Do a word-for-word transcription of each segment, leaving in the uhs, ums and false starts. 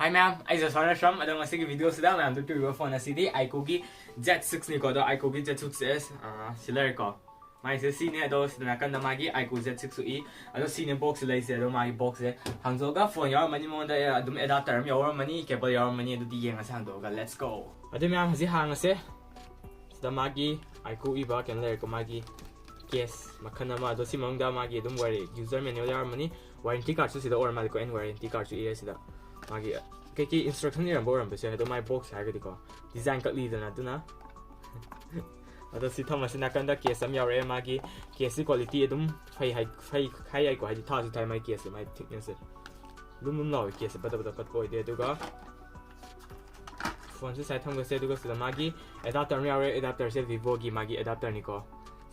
Hi ꯃꯌꯥꯝ, ꯑꯩ ꯖꯣꯁꯣꯔ ꯁ꯭ꯔꯝ꯫ ꯑꯗꯣ ꯉꯁꯤꯒꯤ ꯚꯤꯗꯤꯑꯣꯁꯤꯗ ꯃꯌꯥꯝꯗ ꯄꯤꯔꯤꯕ ꯐꯣꯟ ꯑꯁꯤꯗꯤ ꯑꯥꯏꯀꯣꯒꯤ ꯖꯦꯠ ꯁꯤꯛꯁꯅꯤꯀꯣ꯫ ꯑꯗꯣ ꯑꯥꯏꯀꯣꯒꯤ ꯖꯦꯠ ꯁꯤꯛꯁꯁꯦ, ꯑꯥ, ꯁꯤ ꯂꯩꯔꯦꯀꯣ꯫ ꯃꯥꯏꯁꯦ ꯁꯤꯅꯦ, ꯑꯗꯣ ꯁꯤꯗ ꯅꯥꯀꯟꯗ ꯃꯥꯒꯤ ꯑꯥꯏꯀꯣ ꯖꯦꯠ ꯁꯤꯛꯁ ꯎꯏ꯫ ꯑꯗꯣ ꯁꯤꯅꯦ ꯕꯣꯛꯁꯁꯦ ꯂꯩꯁꯦ꯫ ꯑꯗꯣ ꯃꯥꯒꯤ ꯕꯣꯛꯁꯁꯦ ꯍꯥꯡꯗꯣꯛꯑꯒ ꯐꯣꯟ ꯌꯥꯎꯔꯝꯃꯅꯤ, ꯃꯉꯣꯟꯗ ꯑꯗꯨꯝ ꯑꯦꯗꯥꯞꯇꯔ ꯑꯃ ꯌꯥꯎꯔꯝꯃꯅꯤ, ꯀꯦꯕꯜ ꯌꯥꯎꯔꯝꯃꯅꯤ꯫ ꯑꯗꯨꯗꯤ ꯌꯦꯡꯉꯁꯦ ꯍꯥꯡꯗꯣꯛꯑꯒ, let's go꯫ ꯑꯗꯨ ꯃꯌꯥꯝ ꯍꯧꯖꯤꯛ ꯍꯥꯡꯉꯁꯦ꯫ ꯁꯤꯗ ꯃꯥꯒꯤ ꯑꯥꯏꯀꯣ ꯏꯕ ꯀꯩꯅꯣ ꯂꯩꯔꯦꯀꯣ, ꯃꯥꯒꯤ ꯀꯦꯁ ꯃꯈꯜ ꯑꯃ꯫ ꯑꯗꯣ ꯁꯤ ꯃꯅꯨꯡꯗ ꯃꯥꯒꯤ ꯑꯗꯨꯝ ꯋꯥꯔꯦ-, ꯌꯨꯖꯔ ꯃꯦꯅꯨꯑꯦꯜ ꯌꯥꯎꯔꯝꯃꯅꯤ꯫ ꯋꯥꯔꯦꯟꯇꯤ ꯀꯥꯔꯗꯁꯨ ꯁꯤꯗ ꯑꯣꯏꯔ ꯃꯥꯜꯂꯦꯀꯣ, ꯑꯦꯟ ꯋꯥꯔꯦꯟꯇꯤ ꯀꯥꯔꯗꯁꯨ ꯏꯔꯦ ꯁꯤꯗ꯫ ꯃꯥꯒꯤ ꯀꯩꯀꯩ ꯏꯟꯁꯇ꯭ꯔꯛꯁꯟ ꯏꯔꯝꯕ ꯑꯣꯏꯔꯝꯕꯁꯨ ꯌꯥꯏ꯫ ꯑꯗꯣ ꯃꯥꯏ ꯕꯣꯛꯁ ꯍꯥꯏꯔꯒꯗꯤꯀꯣ, ꯗꯤꯖꯥꯏꯟ ꯀꯛꯂꯤꯗꯅ ꯑꯗꯨꯅ꯫ ꯑꯗꯣ ꯁꯤ ꯊꯝꯃꯁꯤ ꯅꯥꯀꯟꯗ, ꯀꯦꯁ ꯑꯃ ꯌꯥꯎꯔꯛꯑꯦ꯫ ꯃꯥꯒꯤ ꯀꯦꯁꯁꯤ ꯀ꯭ꯋꯥꯂꯤꯇꯤ ꯑꯗꯨꯝ ꯐꯩ ꯍꯥꯏ, ꯐꯩ ꯍꯥꯏ ꯌꯥꯏꯀꯣ, ꯍꯥꯏꯗꯤ ꯊꯥꯁꯨ ꯊꯥꯏ ꯃꯥꯒꯤ ꯀꯦꯁꯁꯦ, ꯃꯥꯒꯤ ꯊꯤꯛꯅꯦꯁꯁꯦ ꯂꯨꯝ ꯂꯨꯝ ꯂꯥꯎꯋꯦ, ꯀꯦꯁꯁꯦ ꯄꯠꯇ ꯄꯠꯇ ꯄꯠꯄ ꯑꯣꯏꯗꯦ꯫ ꯑꯗꯨꯒ ꯐꯣꯟꯁꯦ ꯁꯥꯏꯠ ꯊꯝꯒꯁꯦ꯫ ꯑꯗꯨꯒ ꯁꯤꯗ ꯃꯥꯒꯤ ꯑꯦꯗꯥꯞꯇꯔ ꯑꯃ ꯌꯥꯎꯔꯦ꯫ ꯑꯦꯗꯥꯞꯇꯔꯁꯦ ꯚꯤꯚꯣꯒꯤ ꯃꯥꯒꯤ ꯑꯦꯗꯥꯞꯇꯔꯅꯤꯀꯣ꯫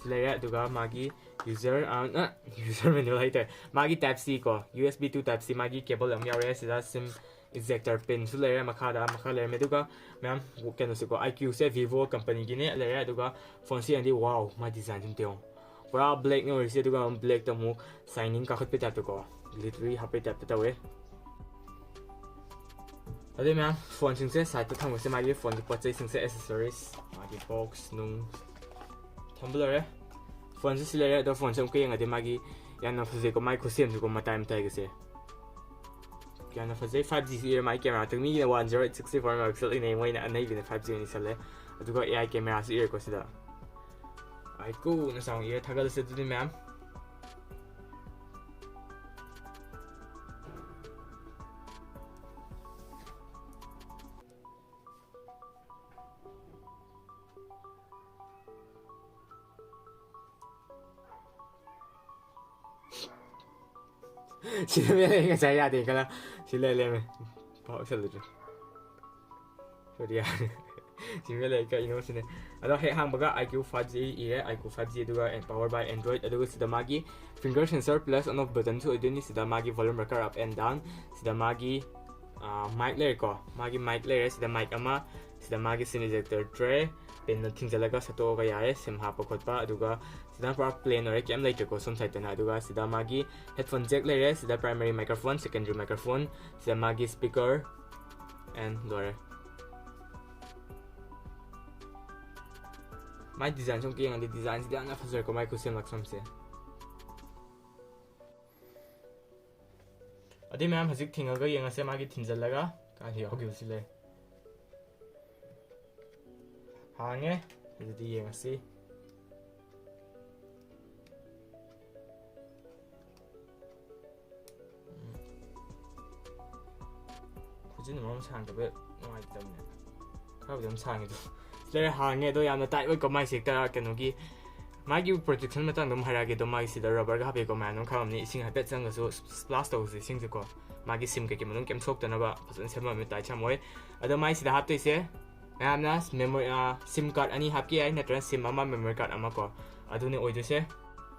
ꯁꯤ ꯂꯩꯔꯦ꯫ ꯑꯗꯨꯒ ꯃꯥꯒꯤ ꯌꯨꯖꯔ, ꯑ, ꯑ, ꯌꯨꯖꯔ ꯃꯦꯅꯨꯑꯦꯜ ꯍꯥꯏꯇꯥꯔꯦ, ꯃꯥꯒꯤ ꯇꯥꯏꯞ ꯁꯤ ꯀꯣ, U S B to type C ꯃꯥꯒꯤ ꯀꯦꯕꯜ ꯑꯃ ꯌꯥꯎꯔꯦ꯫ ꯁꯤꯗ ꯁꯤꯝ ꯏꯖꯦꯛꯇꯔ ꯄꯤꯟꯁꯨ ꯂꯩꯔꯦ ꯃꯈꯥꯗ, ꯃꯈꯥ ꯂꯩꯔꯝꯃꯦ꯫ ꯑꯗꯨꯒ ꯃꯌꯥꯝ ꯀꯩꯅꯣꯁꯦꯀꯣ, ꯑꯥꯏ ꯀ꯭ꯌꯨꯁꯦ ꯚꯤꯚꯣ ꯀꯝꯄꯅꯤꯒꯤꯅꯦ ꯂꯩꯔꯦ꯫ ꯑꯗꯨꯒ ꯐꯣꯟꯁꯤ ꯌꯦꯡꯉꯗꯤ, ꯋꯥꯎ, ꯃꯥ ꯗꯤꯖꯥꯏꯟꯁꯤ ꯑꯝꯇ ꯌꯦꯡꯉꯣ꯫ ꯄꯨꯔꯥ ꯕ꯭ꯂꯦꯛꯅꯦ ꯑꯣꯏꯔꯤꯁꯦ꯫ ꯑꯗꯨꯒ ꯕ꯭ꯂꯦꯛꯇ ꯑꯃꯨꯛ ꯁꯥꯏꯅꯤꯡ ꯀꯥꯈꯠꯄꯩ ꯇꯥꯏꯞꯇꯀꯣ, ꯒ꯭ꯂꯤꯇꯔꯤ ꯍꯥꯞꯄꯩ ꯇꯥꯏꯞꯇ ꯇꯧꯋꯦ꯫ ꯑꯗꯨ ꯃꯌꯥꯝ ꯐꯣꯟꯁꯤꯡꯁꯦ ꯁꯥꯏꯠꯇ ꯊꯝꯒꯁꯦ꯫ ꯃꯥꯒꯤ ꯐꯣꯟꯒꯤ ꯄꯣꯠ ꯆꯩꯁꯤꯡꯁꯦ, ꯑꯦꯁꯦꯁꯔꯤꯁ, ꯃꯥꯒꯤ ꯕꯣꯛꯁ ꯅꯨꯡ ꯊꯝꯕ ꯂꯣꯏꯔꯦ꯫ ꯐꯣꯟꯁꯦ ꯁꯤ ꯂꯩꯔꯦ꯫ ꯑꯗꯣ ꯐꯣꯟꯁꯦ ꯑꯃꯨꯛꯀ ꯌꯦꯡꯉꯗꯤ ꯃꯥꯒꯤ ꯌꯥꯝꯅ ꯐꯖꯩꯀꯣ, ꯃꯥꯒꯤ ꯈꯨꯠꯁꯦꯝꯁꯤꯀꯣ, ꯃꯇꯥꯏ ꯃꯇꯥꯏꯒꯁꯦ ꯌꯥꯝꯅ ꯐꯖꯩ꯫ ꯐꯥꯏꯚ ꯖꯤꯁꯨ ꯏꯔꯦ ꯃꯥꯒꯤ ꯀꯦꯃꯦꯔꯥ꯫ ꯃꯤꯒꯤꯅ one zero eight sixty four mega pixel ꯏꯅꯩ, ꯃꯣꯏꯅ ꯑꯅꯩꯕꯤꯅ ꯐꯥꯏꯚ ꯖꯤ ꯑꯣꯏꯅ ꯏꯁꯜꯂꯦ꯫ ꯑꯗꯨꯒ ꯑꯦ ꯑꯥꯏ ꯀꯦꯃꯦꯔꯥꯁꯨ ꯏꯔꯦꯀꯣ ꯁꯤꯗ꯫ ꯑꯥꯏꯀꯣꯅ ꯆꯥꯎꯅ ꯏꯔꯦ꯫ ꯊꯥꯒꯠꯂꯁꯦ ꯑꯗꯨꯗꯤ ꯃꯌꯥꯝ꯫ ꯁꯤꯗ ꯃꯦꯠꯂꯦ, ꯉꯁꯥꯏ ꯌꯥꯗꯦ ꯈꯜꯂ ꯁꯤ ꯂꯩ ꯂꯩꯔꯝꯃꯦ꯫ ꯄꯥꯎ ꯁꯜꯂꯨꯗ꯭ꯔꯦ꯫ ꯁꯣꯔꯤ, ꯌꯥꯔꯦ꯫ ꯁꯤ ꯃꯦꯠꯂꯦ, ꯀꯩꯅꯣ ꯁꯤꯅꯦ꯫ ꯑꯗꯣ ꯍꯦꯛ ꯍꯥꯡꯕꯒ ꯑꯥꯏ ꯀ꯭ꯌꯨ ꯐꯥꯏꯚ ꯖꯤ ꯏꯔꯦ, ꯑꯥꯏ ꯀ꯭ꯌꯨ ꯐꯥꯏꯚ ꯖꯤ, ꯑꯗꯨꯒ power by Android, ꯑꯗꯨꯒ ꯁꯤꯗ ꯃꯥꯒꯤ finger sensor plus on off buttonꯁꯨ ꯑꯣꯏꯗꯣꯏꯅꯤ꯫ ꯁꯤꯗ ꯃꯥꯒꯤ volume rocker up and down, ꯁꯤꯗ ꯃꯥꯒꯤ, ꯑꯥ, mic ꯂꯩꯔꯦꯀꯣ, ꯃꯥꯒꯤ mic ꯂꯩꯔꯦ, ꯁꯤꯗ mic ꯑꯃ, ꯁꯤꯗ ꯃꯥꯒꯤ ꯁꯤꯝ ꯏꯖꯦꯛꯇꯔ ꯇ꯭ꯔꯦ, ꯄꯦꯟꯅ ꯊꯤꯡꯖꯤꯜꯂꯒ ꯁꯠꯇꯣꯛꯑꯒ ꯌꯥꯔꯦ ꯁꯤꯝ ꯍꯥꯞꯄ ꯈꯣꯠꯄ꯫ ꯑꯗꯨꯒ ꯁꯤꯗ ꯄꯨꯔꯥ ꯄ꯭ꯂꯦꯟ ꯑꯣꯏꯔꯦ, ꯀꯩꯝ ꯂꯩꯇ꯭ꯔꯦꯀꯣ ꯁꯣꯝ ꯁꯥꯏꯠꯇꯅ꯫ ꯑꯗꯨꯒ ꯁꯤꯗ ꯃꯥꯒꯤ ꯍꯦꯗꯐꯣꯟ ꯖꯦꯛ ꯂꯩꯔꯦ, ꯁꯤꯗ ꯄ꯭ꯔꯥꯏꯃꯔꯤ ꯃꯥꯏꯀ꯭ꯔꯣꯐꯣꯟ, ꯁꯦꯀꯦꯟꯗꯔꯤ ꯃꯥꯏꯀ꯭ꯔꯣꯐꯣꯟ, ꯁꯤꯗ ꯃꯥꯒꯤ ꯁ꯭ꯄꯤꯀꯔ ꯑꯦꯟ ꯂꯣꯏꯔꯦ꯫ ꯃꯥꯏ ꯗꯤꯖꯥꯏꯟ ꯁꯨꯝ ꯌꯦꯡꯉꯗꯤ ꯗꯤꯖꯥꯏꯟꯁꯤꯗꯤ ꯌꯥꯝꯅ ꯐꯖꯔꯦꯀꯣ ꯃꯥꯏ ꯈꯨꯠꯁꯦꯝ ꯂꯥꯛꯁꯝꯁꯦ꯫ ꯑꯗꯨꯏ ꯃꯌꯥꯝ ꯍꯧꯖꯤꯛ ꯊꯤꯡꯉꯒ ꯌꯦꯡꯉꯁꯦ ꯃꯥꯒꯤ ꯊꯤꯟꯖꯜꯂꯒ ꯀꯥꯏꯗ ꯌꯥꯎꯈꯤꯕꯁꯤ ꯂꯩ꯫ ꯍꯥꯡꯉꯦ꯫ ꯑꯗꯨꯗꯤ ꯌꯦꯡꯉꯁꯤ꯫ ꯎꯝ꯫ ꯈꯨꯖꯤꯟ ꯃꯔꯣꯝ ꯁꯥꯡꯗꯕ ꯅꯨꯡꯉꯥꯏꯇꯕꯅꯦ꯫ ꯈꯔꯕꯨꯗꯤ ꯑꯗꯨꯝ ꯁꯥꯡꯉꯤꯗꯣ꯫ ꯂꯩꯔꯦ ꯍꯥꯡꯉꯦ ꯑꯗꯣ ꯌꯥꯝꯅ ꯇꯥꯏꯠ ꯑꯣꯏꯀꯣ ꯃꯥꯏꯁꯦ ꯍꯦꯛꯇ ꯀꯩꯅꯣꯒꯤ ꯃꯥꯒꯤ ꯄ꯭ꯔꯣꯇꯦꯛꯁꯟ ꯃꯇꯥꯡꯗ ꯑꯃꯨꯛ ꯍꯥꯏꯔꯛꯑꯒꯦ꯫ ꯑꯗꯣ ꯃꯥꯒꯤ ꯁꯤꯗ ꯔꯕꯔꯒ ꯍꯥꯞꯄꯦꯀꯣ ꯃꯌꯥꯝ ꯑꯗꯨꯝ ꯈꯪꯉꯝꯅꯤ ꯏꯁꯤꯡ ꯍꯥꯏꯐꯦꯠ ꯆꯪꯉꯁꯨ ꯁ꯭ꯄ꯭ꯂꯥꯁ ꯇꯧꯕꯁꯦ ꯏꯁꯤꯡꯁꯦꯀꯣ꯫ ꯃꯥꯒꯤ ꯁꯤꯝ ꯀꯩꯀꯩ ꯃꯅꯨꯡ ꯀꯩꯝ ꯁꯣꯛꯇꯅꯕ ꯐꯖꯅ ꯁꯦꯝꯃꯝꯃꯦ ꯇꯥꯏꯠ ꯌꯥꯝ ꯑꯣꯏ꯫ ꯑꯗꯣ ꯃꯥꯏꯁꯤꯗ ꯍꯥꯞꯇꯣꯏꯁꯦ ꯃꯌꯥꯝꯅ memory ꯁꯤꯝ ꯀꯥꯔꯠ ꯑꯅꯤ ꯍꯥꯞꯀꯦ ꯌꯥꯏ ꯅꯠꯇ꯭ꯔꯒ ꯁꯤꯝ ꯑꯃ ꯃꯦꯃꯣꯔꯤ ꯀꯥꯔꯠ ꯑꯃ ꯀꯣ ꯑꯗꯨꯅꯤ ꯑꯣꯏꯗꯣꯏꯁꯦ꯫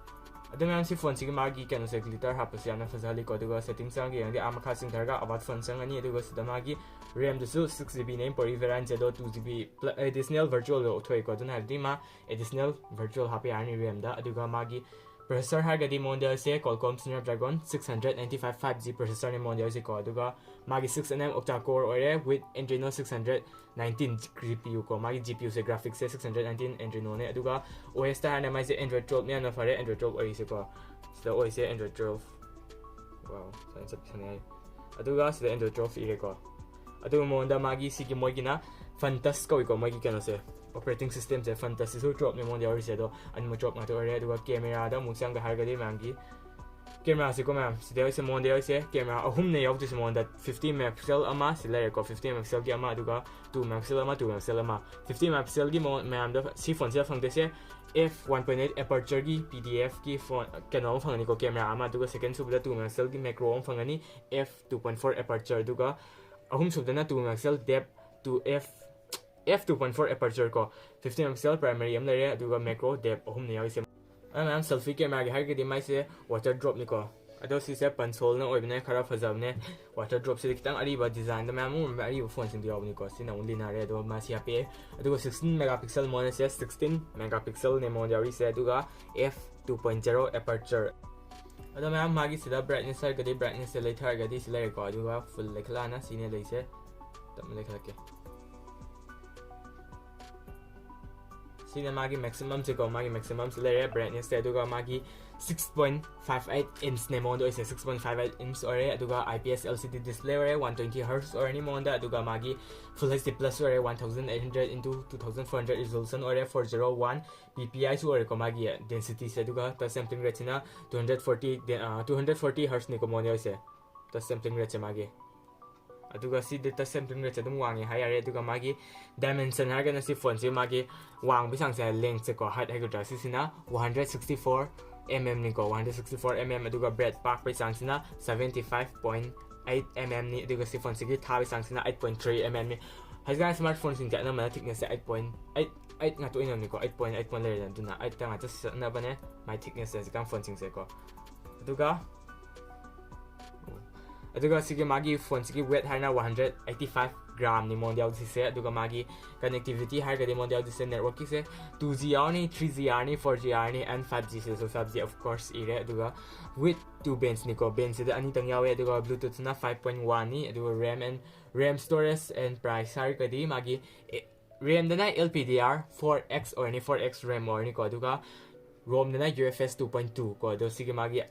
ꯑꯗꯣ ꯃꯌꯥꯝ ꯁꯤ ꯐꯣꯟꯁꯤꯒꯤ ꯃꯥꯒꯤ ꯀꯩꯅꯣꯁꯦ ꯒ꯭ꯂꯤꯇꯔ ꯍꯥꯞꯄꯁꯦ ꯌꯥꯝꯅ ꯐꯖꯍꯜꯂꯤꯀꯣ꯫ ꯑꯗꯨꯒ ꯁꯦꯇꯤꯡ ꯆꯪꯉꯒ ꯌꯦꯡꯉꯗꯤ ꯑꯥ ꯃꯈꯥ ꯆꯤꯡꯊꯔꯒ about phone ꯆꯪꯉꯅꯤ꯫ ꯑꯗꯨꯒ ꯁꯤꯗ ꯃꯥꯒꯤ ꯔꯦꯝꯗꯨꯁꯨ ꯁꯤꯛꯁ ꯖꯤ ꯕꯤꯅꯦ ꯄꯣꯔꯤ ꯚꯦꯔꯥꯏꯟꯁꯦ ꯑꯗꯣ ꯇꯨ ꯖꯤ ꯕꯤ ꯑꯦꯗꯤꯁꯅꯦꯜ ꯚꯔꯆꯨꯋꯦꯜꯗꯣ ꯊꯣꯛꯑꯦꯀꯣ꯫ ꯑꯗꯨꯅ ꯍꯥꯏꯕꯗꯤ ꯃꯥ ꯑꯦꯗꯤꯁꯅꯦꯜ ꯚꯔꯆꯨꯋꯦꯜ ꯍꯥꯞꯄ ꯌꯥꯔꯅꯤ ꯔꯦꯝꯗ꯫ ꯑꯗꯨꯒ ꯃꯥꯒꯤ ꯄ꯭ꯔꯣꯁꯦꯁꯔ ꯍꯥꯏꯔꯒꯗꯤ ꯃꯉꯣꯟꯗꯁꯦ Qualcomm Snapdragon six hundred ninety five five G ꯄ꯭ꯔꯣꯁꯦꯁꯔꯅꯦ ꯃꯉꯣꯟꯗ ꯌꯥꯎꯔꯤꯁꯦꯀꯣ꯫ ꯑꯗꯨꯒ ꯃꯥꯒꯤ six nanometer octa core ꯑꯣꯏꯔꯦ with Adreno six hundred nineteen G P U ꯀꯣ꯫ ꯃꯥꯒꯤ ꯖꯤ ꯄꯤ ꯌꯨꯁꯦ ꯒ꯭ꯔꯥꯐꯤꯛꯁꯦ six hundred nineteen Adrenoꯅꯦ꯫ ꯑꯗꯨꯒ ꯑꯣ ꯑꯦꯁꯇ ꯍꯥꯏꯔꯒꯅ ꯃꯥꯏꯁꯦ Android twelve ꯅ ꯌꯥꯝꯅ ꯐꯔꯦ, Android twelve ꯑꯣꯏꯔꯤꯁꯦꯀꯣ꯫ ꯁꯤꯗ ꯑꯣꯏꯁꯦ Android twelve꯫ Wow, ꯁꯨꯃꯥꯏꯅ ꯆꯠꯄꯤꯁꯅꯦ ꯍꯥꯏ꯫ ꯑꯗꯨꯒ ꯁꯤꯗ Android twelve ꯏꯔꯦꯀꯣ꯫ ꯑꯗꯨꯒ ꯃꯉꯣꯟꯗ ꯃꯥꯒꯤ ꯁꯤꯒꯤ ꯃꯣꯏꯒꯤꯅ ꯐꯟꯇꯁ ꯀꯧꯏꯀꯣ ꯃꯣꯏꯒꯤ ꯀꯩꯅꯣꯁꯦ꯫ ꯑꯣꯄꯔꯦꯇꯤꯡ ꯁꯤꯁꯇꯦꯝꯁꯦ ꯐꯟꯇꯁꯁꯤꯁꯨ twelve ꯅꯦ ꯃꯉꯣꯟꯗ ꯌꯥꯎꯔꯤꯁꯦ꯫ ꯑꯗꯣ ꯑꯅꯤꯃꯛ twelve ꯉꯥꯛꯇ ꯑꯣꯏꯔꯦ꯫ ꯑꯗꯨꯒ ꯀꯦꯃꯦꯔꯥꯗ ꯑꯃꯨꯛ ꯆꯪꯒ ꯍꯥꯏꯔꯒꯗꯤ ꯃꯌꯥꯝꯒꯤ ꯀꯦꯃꯦꯔꯥꯁꯤꯀꯣ ꯃꯌꯥꯝ ꯁꯤꯗ ꯌꯥꯎꯔꯤꯁꯦ ꯃꯉꯣꯟꯗ ꯌꯥꯎꯔꯤꯁꯦ ꯀꯦꯃꯦꯔꯥ ꯑꯍꯨꯝꯅꯦ ꯌꯥꯎꯗꯣꯏꯁꯦ ꯃꯉꯣꯟꯗ꯫ Fifty megapixel ꯑꯃ ꯁꯤ ꯂꯩꯔꯦꯀꯣ, fifty megapixelꯒꯤ ꯑꯃ, ꯑꯗꯨꯒ two megapixel ꯑꯃ, two megapixel ꯑꯃ꯫ Fifty megapixelꯒꯤ ꯃꯉꯣꯟ ꯃꯌꯥꯝꯗ ꯁꯤ ꯐꯣꯟꯁꯤꯗ ꯐꯪꯗꯣꯏꯁꯦ F one point eight apertureꯒꯤ P D Fꯀꯤ ꯐꯣꯟ ꯀꯩꯅꯣ ꯑꯃ ꯐꯪꯒꯅꯤꯀꯣ ꯀꯦꯃꯦꯔꯥ ꯑꯃ꯫ ꯑꯗꯨꯒ ꯁꯦꯀꯦꯟ ꯁꯨꯕꯗ two megapixelꯒꯤ macro ꯑꯃ ꯐꯪꯒꯅꯤ, F two point four aperture꯫ ꯑꯗꯨꯒ ꯑꯍꯨꯝ ꯁꯨꯕꯗꯅ two megapixel depth to F F two point four aperture ꯀꯣ꯫ Fifty megapixel primary ꯑꯃ ꯂꯩꯔꯦ꯫ ꯑꯗꯨꯒ macro depth ꯑꯍꯨꯝꯅ ꯌꯥꯎꯔꯤꯁꯦ꯫ ꯑꯗꯨ ꯃꯌꯥꯝ ꯁꯦꯜꯐꯤ ꯀꯦꯃꯦꯔꯥꯒꯤ ꯍꯥꯏꯔꯒꯗꯤ ꯃꯥꯏꯁꯦ water dropꯅꯤꯀꯣ꯫ ꯑꯗꯣ ꯁꯤꯁꯦ ꯄꯟꯁꯣꯜꯅ ꯑꯣꯏꯕꯅꯦ, ꯈꯔ ꯐꯖꯕꯅꯦ꯫ ꯋꯥꯇꯔ ꯗ꯭ꯔꯣꯞꯁꯤꯗꯤ ꯈꯤꯇꯪ ꯑꯔꯤꯕ ꯗꯤꯖꯥꯏꯟꯗ ꯃꯌꯥꯝ ꯑꯃ ꯑꯔꯤꯕ ꯐꯣꯟꯁꯤꯡꯗꯣ ꯌꯥꯎꯕꯅꯤꯀꯣ꯫ ꯁꯤꯅ ꯑꯃꯨꯛ ꯂꯤꯅꯔꯦ꯫ ꯑꯗꯣ ꯃꯥꯁꯤ ꯍꯥꯞꯄꯛꯑꯦ꯫ ꯑꯗꯨꯒ ꯁꯤꯛꯁꯇꯤꯟ ꯃꯦꯒꯥ ꯄꯤꯛꯁꯦꯜ ꯃꯣꯟꯁꯦ, ꯁꯤꯛꯁꯇꯤꯟ ꯃꯦꯒꯥ ꯄꯤꯛꯁꯦꯜꯅꯦ ꯃꯣꯟ ꯌꯥꯎꯔꯤꯁꯦ꯫ ꯑꯗꯨꯒ F two point zero aperture. ꯑꯗꯣ ꯃꯌꯥꯝ ꯃꯥꯒꯤꯁꯤꯗ ꯕ꯭ꯔꯥꯏꯠꯅꯦꯁ ꯍꯥꯏꯔꯒꯗꯤ, ꯕ꯭ꯔꯥꯏꯠꯅꯦꯁꯁꯦ ꯂꯩꯊꯔꯒꯗꯤ ꯁꯤ ꯂꯩꯔꯦꯀꯣ꯫ ꯑꯗꯨꯒ ꯐꯨꯜ ꯂꯩꯈꯠꯂꯛꯑꯅ ꯁꯤꯅꯦ ꯂꯩꯁꯦ꯫ ꯇꯞꯅ ꯂꯩꯈꯠꯂꯛꯀꯦ꯫ ꯁꯤꯅ ꯃꯥꯒꯤ ꯃꯦꯛꯁꯤꯃꯝꯁꯦꯀꯣ꯫ ꯃꯥꯒꯤ ꯃꯦꯛꯁꯤꯃꯝꯁꯦ ꯂꯩꯔꯦ ꯕ꯭ꯔꯥꯏꯠꯅꯦꯁꯁꯦ꯫ ꯑꯗꯨꯒ ꯃꯥꯒꯤ ꯁꯤꯛꯁ ꯄꯣꯏꯟ ꯐꯥꯏꯚ ꯑꯩꯠ ꯏꯟꯁꯅꯦ ꯃꯉꯣꯟꯗ ꯑꯣꯏꯁꯦ꯫ Six point five eight inch ꯑꯣꯏꯔꯦ꯫ ꯑꯗꯨꯒ I P S L C D display ꯑꯣꯏꯔꯦ, ꯋꯥꯟ ꯇ꯭ꯋꯦꯟꯇꯤ ꯍꯔꯠꯁ ꯑꯣꯏꯔꯅꯤ ꯃꯉꯣꯟꯗ꯫ ꯑꯗꯨꯒ ꯃꯥꯒꯤ ꯐꯨꯜ ꯑꯩꯆ ꯗꯤ ꯄ꯭ꯂꯁ ꯑꯣꯏꯔꯦ, one thousand eight hundred into two thousand four hundred resolution ꯑꯣꯏꯔꯦ, four zero one P P ꯑꯥꯏꯁꯨ ꯑꯣꯏꯔꯦꯀꯣ ꯃꯥꯒꯤ ꯗꯦꯟꯁꯤꯇꯤꯁꯦ꯫ ꯑꯗꯨꯒ ꯇꯆ ꯁꯦꯝꯄ꯭ꯂꯤꯡ ꯔꯦꯠꯁꯤꯅ two hundred forty, two hundred forty ꯍꯔꯠꯁꯅꯤꯀꯣ ꯃꯉꯣꯟꯗ ꯑꯣꯏꯁꯦ ꯇꯆ ꯁꯦꯝꯄ꯭ꯂꯤꯡ ꯔꯦꯠꯁꯦ ꯃꯥꯒꯤ꯫ ꯑꯗꯨꯒ ꯁꯤꯗꯤ ꯇꯆ ꯁꯦꯝꯄ꯭ꯂꯤꯡ ꯔꯦꯠꯁꯦ ꯑꯗꯨꯝ ꯋꯥꯡꯉꯦ ꯍꯥꯏ ꯌꯥꯔꯦ꯫ ꯑꯗꯨꯒ ꯃꯥꯒꯤ ꯗꯥꯏꯃꯦꯟꯁꯟ ꯍꯥꯏꯔꯒꯅ ꯁꯤ ꯐꯣꯟꯁꯦ ꯃꯥꯒꯤ ꯋꯥꯡꯕꯒꯤ ꯆꯥꯡꯁꯦ, ꯂꯦꯡꯁꯦꯀꯣ, ꯍꯥꯏꯠ ꯍꯥꯏꯒꯗ꯭ꯔꯥ, ꯁꯤꯁꯤꯅ one hundred sixty four M ꯑꯦꯝꯅꯤꯀꯣ, one hundred sixty four M M. ꯑꯗꯨꯒ ꯕ꯭ꯔꯦꯠ ꯄꯥꯛꯄꯒꯤ ꯆꯥꯡꯁꯤꯅ seventy five point eight M ꯑꯦꯝꯅꯤ꯫ ꯑꯗꯨꯒ ꯁꯤ ꯐꯣꯟꯁꯤꯒꯤ ꯊꯥꯕꯒꯤ ꯆꯥꯡꯁꯤꯅ ꯑꯩꯠ ꯄꯣꯏꯟ ꯊ꯭ꯔꯤ ꯑꯦꯝ ꯑꯦꯝꯅꯤ꯫ ꯍꯧꯖꯤꯛꯀꯥꯟ ꯁ꯭ꯃꯥꯔꯠ ꯐꯣꯟꯁꯤꯡꯁꯦ ꯑꯅꯝꯕꯅ ꯊꯤꯛꯅꯦꯁꯁꯦ ꯑꯩꯠ ꯄꯣꯏꯟ ꯑꯩꯠ, ꯑꯩꯠ ꯉꯥꯛꯇ ꯑꯣꯏꯅꯕꯅꯤꯀꯣ, ꯑꯩꯠ ꯄꯣꯏꯟ ꯑꯩꯠ ꯄꯣꯏꯟ ꯂꯩꯔꯦꯗꯅ꯫ ꯑꯗꯨꯅ ꯑꯩꯠꯇ ꯉꯥꯛꯇ ꯆꯠꯅꯕꯅꯦ ꯃꯥꯏ ꯊꯤꯛꯅꯦꯁꯁꯦ ꯍꯧꯖꯤꯛꯀꯥꯟ ꯐꯣꯟꯁꯤꯡꯁꯦꯀꯣ꯫ ꯑꯗꯨꯒ ꯑꯗꯨꯒ ꯁꯤꯒꯤ ꯃꯥꯒꯤ ꯐꯣꯟꯁꯤꯒꯤ ꯋꯦꯠ ꯍꯥꯏꯅ ꯋꯥꯟ ꯍꯟꯗ꯭ꯔꯦꯠ ꯑꯩꯠꯇꯤ ꯐꯥꯏꯚ ꯒ꯭ꯔꯥꯝꯅꯤ ꯃꯉꯣꯟꯗ ꯌꯥꯎꯗꯣꯏꯁꯦ꯫ ꯑꯗꯨꯒ ꯃꯥꯒꯤ ꯀꯅꯦꯛꯇꯤꯚꯤꯇꯤ ꯍꯥꯏꯔꯒꯗꯤ ꯃꯉꯣꯟꯗ ꯌꯥꯎꯗꯣꯏꯁꯦ ꯅꯦꯠꯋꯔꯛꯀꯤꯁꯦ ꯇꯨ ꯖꯤ ꯌꯥꯎꯔꯅꯤ, ꯊ꯭ꯔꯤ ꯖꯤ ꯌꯥꯎꯔꯅꯤ, ꯐꯣꯔ ꯖꯤ ꯌꯥꯎꯔꯅꯤ, and ꯐꯥꯏꯚ ꯖꯤꯁꯤꯁꯨ, ꯐꯥꯏꯚ ꯖꯤ of course ꯏꯔꯦ꯫ ꯑꯗꯨꯒ with two bandsꯅꯤꯀꯣ, ꯕꯦꯟꯁꯤꯗ ꯑꯅꯤꯇꯪ ꯌꯥꯎꯋꯦ꯫ ꯑꯗꯨꯒ ꯕ꯭ꯂꯨꯇꯨꯠꯁꯤꯅ ꯐꯥꯏꯚ ꯄꯣꯏꯟ ꯋꯥꯟꯅꯤ꯫ ꯑꯗꯨꯒ RAM and RAM storage and price ꯍꯥꯏꯔꯒꯗꯤ ꯃꯥꯒꯤ ꯔꯦꯝꯗꯅ L P D R four X ꯑꯣꯏꯔꯅꯤ, ꯐꯣꯔ ꯑꯦꯛꯁ ꯔꯦꯝ ꯑꯣꯏꯔꯅꯤꯀꯣ꯫ ꯑꯗꯨꯒ ꯔꯣꯝꯗꯅ U F S two point two ꯀꯣ꯫ ꯑꯗꯣ ꯁꯤꯒꯤ ꯃꯥꯒꯤ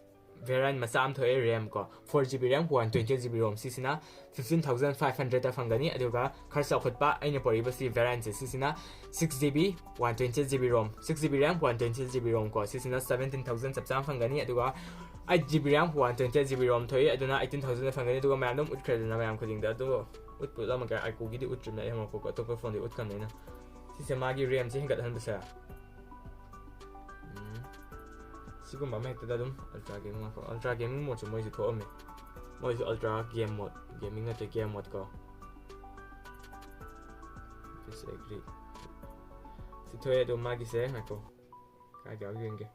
ꯚꯦꯔꯥꯏꯟ ꯃꯆꯥ ꯑꯃ ꯊꯣꯛꯑꯦ ꯔꯦꯝ ꯀꯣ, four G B RAM, one twenty G B ꯔꯣꯝ꯫ ꯁꯤꯁꯤꯅ ꯐꯤꯐꯇꯤꯟ ꯊꯥꯎꯖꯟ ꯐꯥꯏꯚ ꯍꯟꯗ꯭ꯔꯦꯗꯇ ꯐꯪꯒꯅꯤ꯫ ꯑꯗꯨꯒ ꯈꯔ ꯆꯥꯎꯈꯠꯄ ꯑꯩꯅ ꯄꯣꯔꯛꯏꯕꯁꯤ ꯚꯦꯔꯥꯏꯟꯁꯦ, ꯁꯤꯁꯤꯅ six G B, one twenty G B ROM, six G B RAM, one twenty G B ROM ꯀꯣ꯫ ꯁꯤꯁꯤꯅ ꯁꯕꯦꯟꯇꯤꯟ ꯊꯥꯎꯖꯟ ꯆꯞ ꯆꯥꯅ ꯐꯪꯒꯅꯤ꯫ ꯑꯗꯨꯒ eight G B RAM, one twenty G B ROM ꯊꯣꯛꯏ꯫ ꯑꯗꯨꯅ ꯑꯩꯠꯇꯤꯟ ꯊꯥꯎꯖꯟꯗ ꯐꯪꯒꯅꯤ꯫ ꯑꯗꯨꯒ ꯃꯌꯥꯝ ꯑꯗꯨꯝ ꯎꯠꯈ꯭ꯔꯦꯗꯅ ꯃꯌꯥꯝ ꯈꯨꯗꯤꯡꯗ꯫ ꯑꯗꯨ ꯎꯠꯄ ꯎꯠꯂꯝꯃꯒ ꯑꯥꯏꯀꯣꯒꯤꯗꯤ ꯎꯠꯇ꯭ꯔꯤꯕꯅꯦ ꯑꯩ ꯍꯪꯉꯛꯄꯀꯣ, ꯑꯇꯣꯞꯄ ꯐꯣꯟꯗꯤ ꯎꯠꯈ꯭ꯔꯕꯅꯤꯅ꯫ ꯁꯤꯁꯦ ꯃꯥꯒꯤ ꯔꯦꯝꯁꯦ ꯍꯦꯟꯒꯠꯍꯟꯕꯁꯦ꯫ ꯎꯝ꯫ ꯁꯤꯒꯨꯝꯕ ꯑꯃ ꯍꯦꯛꯇꯗ ꯑꯗꯨꯝ ꯑꯜꯇ꯭ꯔꯥ ꯒꯦꯃꯤꯡ ꯉꯥꯛꯈꯣ꯫ ꯑꯜꯇ꯭ꯔꯥ ꯒꯦꯃꯤꯡ ꯃꯣꯠꯁꯨ ꯃꯣꯏꯁꯨ ꯊꯣꯛꯑꯝꯃꯦ꯫ ꯃꯣꯏꯁꯨ ꯑꯜꯇ꯭ꯔꯥ ꯒꯦꯝ ꯃꯣꯠ, ꯒꯦꯃꯤꯡ ꯅꯠꯇꯦ, ꯒꯦꯝ ꯃꯣꯠ ꯀꯣ꯫ ꯁꯤꯁꯦ ꯑꯦꯒ꯭ꯔꯤ꯫ ꯁꯤ ꯊꯣꯛꯑꯦ ꯑꯗꯣ ꯃꯥꯒꯤꯁꯦ ꯉꯥꯏꯈꯣ꯫ ꯀꯥꯏꯗ ꯌꯥꯎꯒꯦ ꯌꯦꯡꯒꯦ꯫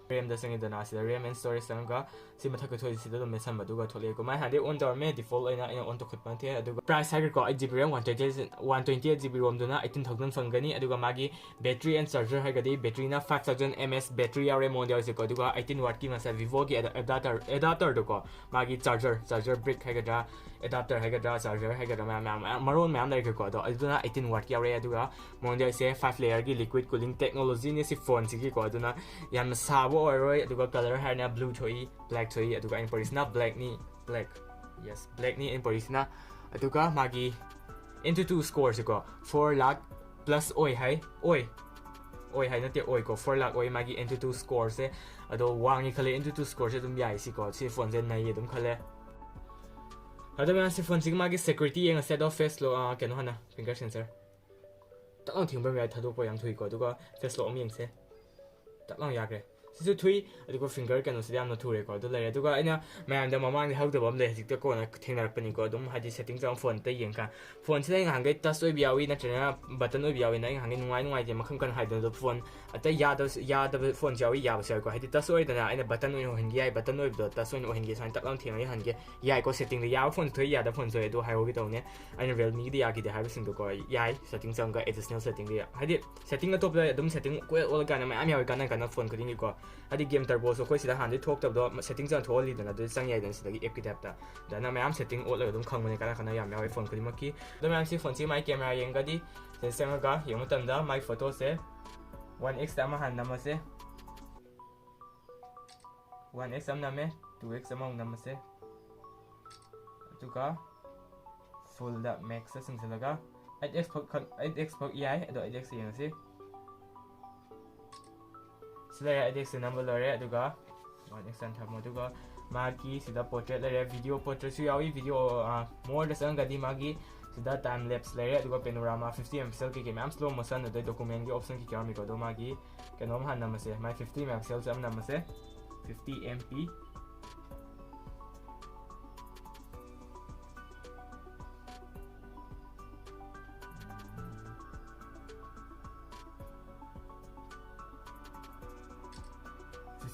RAM ꯗ ꯆꯪꯉꯤꯗꯅ, ꯁꯤꯗ RAM and storage ꯆꯪꯉꯒ ꯁꯤ ꯃꯊꯛꯀꯤ ꯊꯣꯛꯏꯁꯤꯗ ꯑꯗꯨꯝ ꯃꯦꯠꯁꯟꯕ, ꯑꯗꯨꯒ ꯊꯣꯛꯂꯛꯑꯦꯀꯣ꯫ ꯃꯥꯏ ꯍꯥꯟꯅꯗꯤ on ꯇꯧꯔꯝꯃꯦ, default ꯑꯣꯏꯅ ꯑꯩꯅ on ꯇꯧꯈꯠꯄ ꯅꯠꯇꯦ꯫ ꯑꯗꯨꯒ price ꯍꯥꯏꯈ꯭ꯔꯦꯀꯣ, eight GB RAM, one twenty, one twenty eight GB ROM ꯗꯨꯅ eighteen thousand ꯐꯪꯒꯅꯤ꯫ ꯑꯗꯨꯒ ꯃꯥꯒꯤ battery and charger ꯍꯥꯏꯔꯒꯗꯤ battery ꯅ five thousand mAh battery ꯌꯥꯎꯔꯦ ꯃꯉꯣꯟꯗ ꯌꯥꯎꯔꯤꯁꯦꯀꯣ꯫ ꯑꯗꯨꯒ eighteen watt ꯀꯤ ꯃꯁꯥ Vivo ꯒꯤ adapter, adapter ꯗꯣꯀꯣ, ꯃꯥꯒꯤ charger, charger brick ꯍꯥꯏꯒꯗ꯭ꯔꯥ, adapter ꯍꯥꯏꯒꯗ꯭ꯔꯥ, charger ꯍꯥꯏꯒꯗ꯭ꯔꯥ, ꯃꯌꯥꯝ, ꯃꯌꯥꯝ, ꯃꯌꯥꯝ, ꯃꯔꯣꯟ ꯃꯌꯥꯝ ꯂꯩꯈ꯭ꯔꯦꯀꯣ꯫ ꯑꯗꯣ ꯑꯗꯨꯅ eighteen watt ꯀꯤ ꯌꯥꯎꯔꯦ꯫ ꯑꯗꯨꯒ ꯃꯉꯣꯟꯗ ꯌꯥꯎꯔꯤꯁꯦ five layer ꯒꯤ liquid cooling technology ꯅꯦ ꯁꯤ phone ꯁꯤꯒꯤꯀꯣ꯫ ꯑꯗꯨꯅ ꯌꯥꯝꯅ ꯁꯥꯕ ꯑꯣꯏꯔꯣꯏ꯫ ꯑꯗꯨꯒ color ꯍꯥꯏꯔꯅ blue ꯊꯣꯛꯏ, black ꯊꯣꯛꯏ, ꯑꯗꯨꯒ ꯑꯩꯅ ꯄꯨꯔꯤꯁꯤꯅ black ꯅꯤ, black, yes, black ꯅꯤ ꯑꯩꯅ ꯄꯨꯔꯤꯁꯤꯅ꯫ ꯑꯗꯨꯒ ꯃꯥꯒꯤ AnTuTu score ꯁꯤꯀꯣ, four lakh plus ꯑꯣꯏ ꯍꯥꯏ, ꯑꯣꯏ, ꯑꯣꯏ ꯍꯥꯏ ꯅꯠꯇꯦ, ꯑꯣꯏꯀꯣ, four lakh ꯑꯣꯏ ꯃꯥꯒꯤ AnTuTu score ꯁꯦ꯫ ꯑꯗꯣ ꯋꯥꯡꯉꯤ ꯈꯜꯂꯦ, AnTuTu score ꯁꯦ ꯑꯗꯨꯝ ꯌꯥꯏ ꯁꯤꯀꯣ, ꯁꯤ phone ꯁꯦ ꯅꯩ ꯑꯗꯨꯝ ꯈꯜꯂꯦ꯫ ꯑꯗꯣ ꯃꯌꯥꯝ, ꯁꯤ phone ꯁꯤꯒꯤ ꯃꯥꯒꯤ security ꯌꯦꯡꯉꯁꯦ꯫ ꯑꯗꯣ face lock, ꯑꯥ, ꯀꯩꯅꯣ ꯍꯥꯟꯅ, finger sensor꯫ ꯇꯛ ꯂꯥꯎꯅ ꯊꯤꯡꯕ ꯌꯥꯏ, ꯊꯥꯗꯣꯛꯄ ꯌꯥꯝ ꯊꯨꯏꯀꯣ꯫ ꯑꯗꯨꯒ face lock ꯑꯃ ꯌꯦꯡꯁꯦ꯫ ꯇꯛ ꯂꯥꯎꯅ ꯌꯥꯈ꯭ꯔꯦ꯫ ꯁꯤꯁꯨ ꯊꯨꯏ꯫ ꯑꯗꯨꯒ finger ꯀꯩꯅꯣꯁꯤꯗꯤ ꯌꯥꯝꯅ ꯊꯨꯔꯦꯀꯣ꯫ ꯑꯗꯨ ꯂꯩꯔꯦ꯫ ꯑꯗꯨꯒ ꯑꯩꯅ ꯃꯌꯥꯝꯗ ꯃꯃꯥꯡꯗ ꯍꯥꯏꯍꯧꯗꯕ ꯑꯃ ꯂꯩ, ꯍꯧꯖꯤꯛꯇ ꯀꯣꯟꯅ ꯊꯦꯡꯅꯔꯛꯄꯅꯤꯀꯣ꯫ ꯑꯗꯨꯝ ꯍꯥꯏꯗꯤ setting ꯆꯪꯉ phone ꯇ ꯌꯦꯡꯉꯀꯥꯟ, phone ꯁꯤꯗ ꯑꯩ ꯉꯍꯥꯟꯈꯩ touch ꯑꯣꯏꯕ ꯌꯥꯎꯏ, ꯅꯠꯇ꯭ꯔꯒꯅ button ꯑꯣꯏꯕ ꯌꯥꯎꯏꯅ ꯑꯩ ꯉꯍꯥꯟꯈꯩ ꯅꯨꯡꯉꯥꯏ ꯅꯨꯡꯉꯥꯏꯇꯦ ꯃꯈꯜ ꯃꯈꯜ ꯍꯥꯏꯗꯅ꯫ ꯑꯗꯣ phone ꯑꯇꯩ ꯌꯥꯗꯕ, ꯌꯥꯗꯕ phone ꯁꯨ ꯌꯥꯎꯏ, ꯌꯥꯕꯁꯨ ꯌꯥꯎꯏꯀꯣ꯫ ꯍꯥꯏꯗꯤ touch ꯑꯣꯏꯗꯅ ꯑꯩꯅ button ꯑꯣꯏꯅ ꯑꯣꯏꯍꯟꯒꯦ ꯌꯥꯏ, button ꯑꯣꯏꯕꯗꯣ touch ꯑꯣꯏꯅ ꯑꯣꯏꯍꯟꯒꯦ, ꯁꯨꯃꯥꯏꯅ ꯇꯛ ꯂꯥꯎꯅ ꯊꯦꯡꯉꯒ ꯌꯥꯍꯟꯒꯦ ꯌꯥꯏꯀꯣ꯫ Setting ꯗ ꯌꯥꯕ phone ꯁꯨ ꯊꯣꯛꯏ, ꯌꯥꯗꯕ phone ꯁꯨ ꯊꯣꯛꯏ꯫ ꯑꯗꯨ ꯍꯥꯏꯍꯧꯒꯦ ꯇꯧꯅꯦ꯫ ꯑꯩꯅ Realme ꯒꯤꯗꯤ ꯌꯥꯈꯤꯗꯦ ꯍꯥꯏꯕꯁꯤꯡꯗꯣꯀꯣ, ꯌꯥꯏ꯫ Setting ꯆꯪꯉꯒ additional setting ꯗ ꯌꯥ-, ꯍꯥꯏꯗꯤ setting ꯑꯇꯣꯞꯄꯗ ꯑꯗꯨꯝ setting ꯀꯣꯏ ꯑꯣꯜꯂꯀꯥꯟꯗ ꯃꯌꯥꯝ ꯌꯥꯎꯋꯤ, ꯀꯥꯟꯅ ꯀꯥꯟꯅ phone ꯈꯨꯗꯤꯡꯒꯤꯀꯣ꯫ ꯍꯥꯏꯗꯤ game turbo ꯁꯨ ꯑꯩꯈꯣꯏ ꯁꯤꯗ ꯍꯥꯟꯅꯗꯤ ꯊꯣꯛꯇꯕꯗꯣ, setting ꯆꯪꯉ ꯊꯣꯛꯍꯜꯂꯤꯗꯅ, ꯑꯗꯨꯗꯤ ꯆꯪ ꯌꯥꯏꯗꯅ ꯁꯤꯗꯒꯤ app ꯀꯤ type ꯇ꯫ ꯑꯗꯨꯃꯥꯏꯅ ꯃꯌꯥꯝ setting ꯑꯣꯜꯂꯒ ꯑꯗꯨꯝ ꯈꯪꯕꯅꯦ, ꯀꯥꯟꯅ ꯀꯥꯟꯅ ꯌꯥꯝ ꯌꯥꯎꯋꯤ phone ꯈꯨꯗꯤꯡꯃꯛꯀꯤ꯫ ꯑꯗꯣ ꯃꯌꯥꯝꯁꯤ phone ꯁꯤ ꯃꯥꯏ camera ꯌꯦꯡꯒꯗꯤ ꯁꯤꯗ ꯆꯪꯉꯒ ꯌꯦꯡꯕ ꯃꯇꯝꯗ ꯃꯥꯏ photo ꯁꯦ one X ꯇ ꯑꯃ ꯍꯥꯟꯅ ꯅꯝꯃꯁꯦ꯫ One X ꯑꯃ ꯅꯝꯃꯦ, two X ꯑꯃꯃꯨꯛ ꯅꯝꯃꯁꯦ꯫ ꯑꯗꯨꯒ full ꯗ max ꯇ ꯆꯤꯡꯁꯤꯜꯂꯒ eight X ꯐꯥꯎ ꯈꯛ, eight X ꯐꯥꯎ ꯌꯥꯏ, ꯑꯗꯣ eight X ꯌꯦꯡꯉꯁꯤ꯫ ꯁꯤ ꯂꯩꯔꯦ, eight X ꯁꯦ ꯅꯝꯕ ꯂꯣꯏꯔꯦ꯫ ꯑꯗꯨꯒ one X ꯇ ꯊꯝꯃꯣ꯫ ꯑꯗꯨꯒ ꯃꯥꯒꯤ ꯁꯤꯗ portrait ꯂꯩꯔꯦ, video portrait ꯁꯨ ꯌꯥꯎꯏ꯫ Video, ꯑ, more ꯗ ꯆꯪꯉꯒꯗꯤ ꯃꯥꯒꯤ ꯁꯤꯗ time lapse ꯂꯩꯔꯦ꯫ ꯑꯗꯨꯒ panorama fifty megapixel ꯀꯩꯀꯩ ꯃꯌꯥꯝ slow motion, ꯑꯗꯩ document ꯒꯤ option ꯀꯩꯀꯩ ꯌꯥꯎꯔꯝꯃꯤꯀꯣ꯫ ꯑꯗꯣ ꯃꯥꯒꯤ ꯀꯩꯅꯣꯝ ꯍꯥꯟꯅ ꯅꯝꯃꯁꯦ, ꯃꯥꯏ fifty megapixel ꯁꯦ ꯑꯃ ꯅꯝꯃꯁꯦ, fifty MP꯫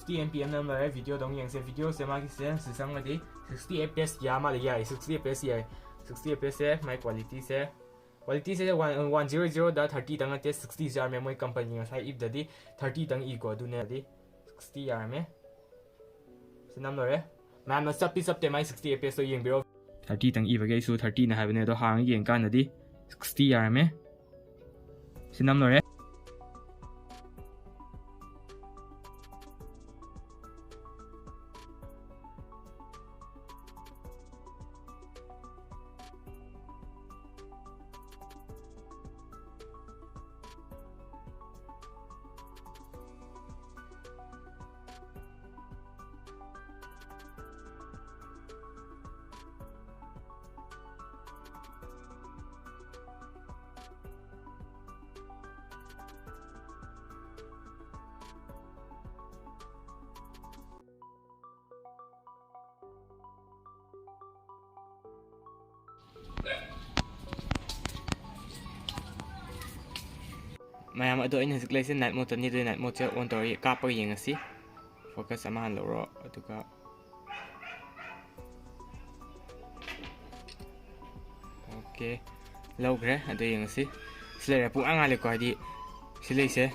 Sixty M P M ꯅꯝ ꯂꯣꯏꯔꯦ꯫ ꯚꯤꯗꯤꯑꯣꯗꯣ ꯑꯃꯨꯛ ꯌꯦꯡꯁꯦ꯫ ꯚꯤꯗꯤꯑꯣꯁꯦ ꯃꯥꯒꯤꯁꯦ ꯁꯤ ꯆꯪꯉꯗꯤ ꯁꯤꯛꯁꯇꯤ ꯑꯦꯐ ꯄꯤ ꯑꯦꯁ ꯌꯥ ꯃꯥꯜꯂꯦ꯫ ꯌꯥꯏ, ꯁꯤꯛꯁꯇꯤ ꯑꯦꯐ ꯄꯤ ꯑꯦꯁ ꯌꯥꯏ꯫ ꯁꯤꯛꯁꯇꯤ ꯑꯦꯐ ꯄꯤ ꯑꯦꯁꯁꯦ ꯃꯥꯏ ꯀ꯭ꯋꯥꯂꯤꯇꯤꯁꯦ, ꯀ꯭ꯋꯥꯂꯤꯇꯤꯁꯦ ꯋꯥꯟ ꯖꯤꯔꯣ ꯖꯤꯔꯣꯗ ꯊꯥꯔꯇꯤꯗꯪ ꯅꯠꯇꯦ, ꯁꯤꯛꯁꯇꯤ ꯌꯥꯔꯝꯃꯦ꯫ ꯃꯣꯏ ꯀꯝꯄꯅꯤ ꯉꯁꯥꯏ ꯏꯕꯗꯗꯤ ꯊꯥꯔꯇꯤꯗꯪ ꯏꯀꯣ, ꯑꯗꯨꯅꯦꯗꯤ ꯁꯤꯛꯁꯇꯤ ꯌꯥꯔꯝꯃꯦ꯫ ꯁꯤ ꯅꯝ ꯂꯣꯏꯔꯦ꯫ ꯃꯌꯥꯝꯅ ꯆꯞꯇꯤ ꯆꯞꯇꯦ, ꯃꯥꯏ ꯁꯤꯛꯁꯇꯤ ꯑꯦꯐ ꯄꯤ ꯑꯦꯁꯇꯣ ꯌꯦꯡꯕꯤꯔꯣ꯫ ꯊꯥꯔꯇꯤꯗꯪ ꯏꯕꯒꯤ ꯑꯩꯁꯨ ꯊꯥꯔꯇꯤꯅ ꯍꯥꯏꯕꯅꯦ, ꯑꯗꯣ ꯍꯥꯡꯉ ꯌꯦꯡꯀꯥꯟꯗꯗꯤ ꯁꯤꯛꯁꯇꯤ ꯌꯥꯔꯝꯃꯦ꯫ ꯁꯤ ꯅꯝ ꯂꯣꯏꯔꯦ꯫ ꯃꯌꯥꯝ ꯑꯗꯣ, ꯑꯩꯅ ꯍꯧꯖꯤꯛ ꯂꯩꯁꯦ ꯅꯥꯏꯠ ꯃꯣꯠꯇꯅꯤ꯫ ꯑꯗꯨ ꯅꯥꯏꯠ ꯃꯣꯠꯁꯦ ꯑꯣꯟ ꯇꯧꯔ ꯀꯥꯞꯄꯒ ꯌꯦꯡꯉꯁꯤ꯫ ꯐꯣꯀꯁ ꯑꯃ ꯍꯥꯟꯅ ꯂꯧꯔꯣ, ꯑꯗꯨꯒ ꯑꯣꯀꯦ, ꯂꯧꯈ꯭ꯔꯦ꯫ ꯑꯗꯨ ꯌꯦꯡꯉꯁꯤ꯫ ꯁꯤ ꯂꯩꯔꯦ꯫ ꯄꯨꯡ ꯑꯥ ꯉꯥꯜꯂꯦꯀꯣ, ꯍꯥꯏꯗꯤ ꯁꯤ ꯂꯩꯁꯦ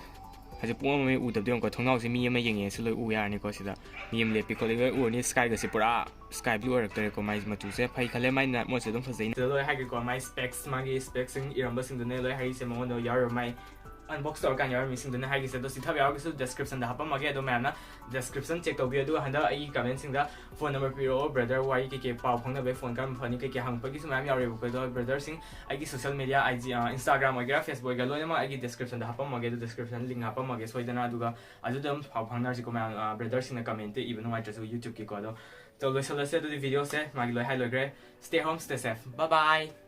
ꯍꯧꯖꯤꯛ ꯄꯨꯡ ꯑꯃ ꯃꯩ ꯎꯗꯕꯗꯤ ꯌꯦꯡꯉꯨꯀꯣ꯫ ꯊꯣꯡꯅꯥꯎꯁꯦ ꯃꯤ ꯑꯃ ꯌꯦꯡꯉꯦ, ꯁꯤ ꯂꯣꯏ ꯎ ꯌꯥꯔꯅꯤꯀꯣ꯫ ꯁꯤꯗ ꯃꯤ ꯑꯃ ꯂꯦꯞꯄꯤ ꯈꯣꯠꯂꯤ ꯂꯣꯏ ꯎꯔꯅꯤ꯫ ꯁ꯭ꯀꯥꯏꯒꯁꯦ ꯄꯨꯔꯥ ꯁ꯭ꯀꯥꯏ ꯕ꯭ꯂꯨ ꯑꯣꯏꯔꯛꯇꯣꯔꯦꯀꯣ꯫ ꯃꯥꯏ ꯃꯆꯨꯁꯦ ꯐꯩ ꯈꯜꯂꯦ, ꯃꯥꯏ ꯅꯥꯏꯠ ꯃꯣꯠꯁꯦ ꯑꯗꯨꯝ ꯐꯖꯩ꯫ ꯁꯤꯗ ꯂꯣꯏ ꯍꯥꯏꯒꯦꯀꯣ, ꯃꯥꯏ ꯁ꯭ꯄꯦꯛꯁ, ꯃꯥꯒꯤ ꯁ꯭ꯄꯦꯛꯁꯤꯡ ꯏꯔꯝꯕꯁꯤꯡꯗꯨꯅꯦ ꯂꯣꯏ ꯍꯥꯏꯔꯤꯁꯦ꯫ ꯃꯉꯣꯟꯗ ꯌꯥꯎꯔꯤꯕ ꯃꯥꯏ ꯑꯟꯕꯣꯛꯁ ꯇꯧꯔꯀꯥꯟꯗ ꯌꯥꯎꯔꯝꯃꯤꯁꯤꯡꯗꯨꯅ ꯍꯥꯏꯒꯤꯁꯦ꯫ ꯑꯗꯣ ꯁꯤ ꯊꯕ ꯌꯥꯎꯔꯒꯁꯨ ꯗꯦꯁꯀ꯭ꯔꯤꯞꯁꯟꯗ ꯍꯥꯞꯄꯝꯃꯒꯦ꯫ ꯑꯗꯣ ꯃꯌꯥꯝꯅ ꯗꯦꯁꯀ꯭ꯔꯤꯞꯁꯟ ꯆꯦꯛ ꯇꯧꯕꯤꯌꯨ꯫ ꯑꯗꯨꯒ ꯍꯟꯗꯛ ꯑꯩꯒꯤ ꯀꯃꯦꯟꯁꯤꯡꯗ ꯐꯣꯟ ꯅꯝꯕꯔ ꯄꯤꯔꯛꯑꯣ, ꯕ꯭ꯔꯗꯔ, ꯋꯥꯔꯤ ꯀꯩꯀꯩ ꯄꯥꯎ ꯐꯥꯎꯅꯕꯩ ꯐꯣꯟ ꯀꯔꯝꯕ ꯐꯅꯤ ꯀꯩꯀꯩ ꯍꯪꯉꯛꯄꯒꯤꯁꯨ ꯃꯌꯥꯝ ꯌꯥꯎꯔꯦꯕꯀꯣ꯫ ꯑꯗꯣ ꯕ꯭ꯔꯗꯔꯁꯤꯡ ꯑꯩꯒꯤ ꯁꯣꯁꯤꯌꯦꯜ ꯃꯤꯗꯤꯌꯥ, ꯑꯥꯏ ꯖꯤ, ꯏꯟꯁꯇꯥꯒ꯭ꯔꯥꯝ ꯑꯣꯏꯒꯦꯔꯥ, ꯐꯦꯁꯕꯨꯛ ꯑꯣꯏꯒꯦꯔꯥ, ꯂꯣꯏꯅꯃꯛ ꯑꯩꯒꯤ ꯗꯦꯁꯀ꯭ꯔꯤꯞꯁꯟꯗ ꯍꯥꯞꯄꯝꯃꯒꯦ꯫ ꯑꯗꯣ ꯗꯦꯁꯀ꯭ꯔꯤꯞꯁꯟ ꯂꯤꯡ ꯍꯥꯞꯄꯝꯃꯒꯦ ꯁꯣꯏꯗꯅ꯫ ꯑꯗꯨꯒ ꯑꯗꯨꯗ ꯑꯗꯨꯝ ꯄꯥꯎ ꯐꯥꯎꯅꯔꯁꯤꯀꯣ ꯃꯌꯥꯝ, ꯕ꯭ꯔꯗꯔꯁꯤꯡꯅ ꯀꯃꯦꯟꯇ ꯏꯕ ꯅꯨꯡꯉꯥꯏꯇ꯭ꯔꯁꯨ ꯌꯨꯇ꯭ꯌꯨꯕꯀꯤꯀꯣ꯫ ꯑꯗꯣ ꯂꯣꯏꯁꯜꯂꯁꯦ ꯑꯗꯨꯗꯤ ꯚꯤꯗꯤꯑꯣꯁꯦ꯫ ꯃꯥꯒꯤ ꯂꯣꯏ ꯍꯥꯏ ꯂꯣꯏꯈ꯭ꯔꯦ꯫ Stay home, stay safe. Bye bye.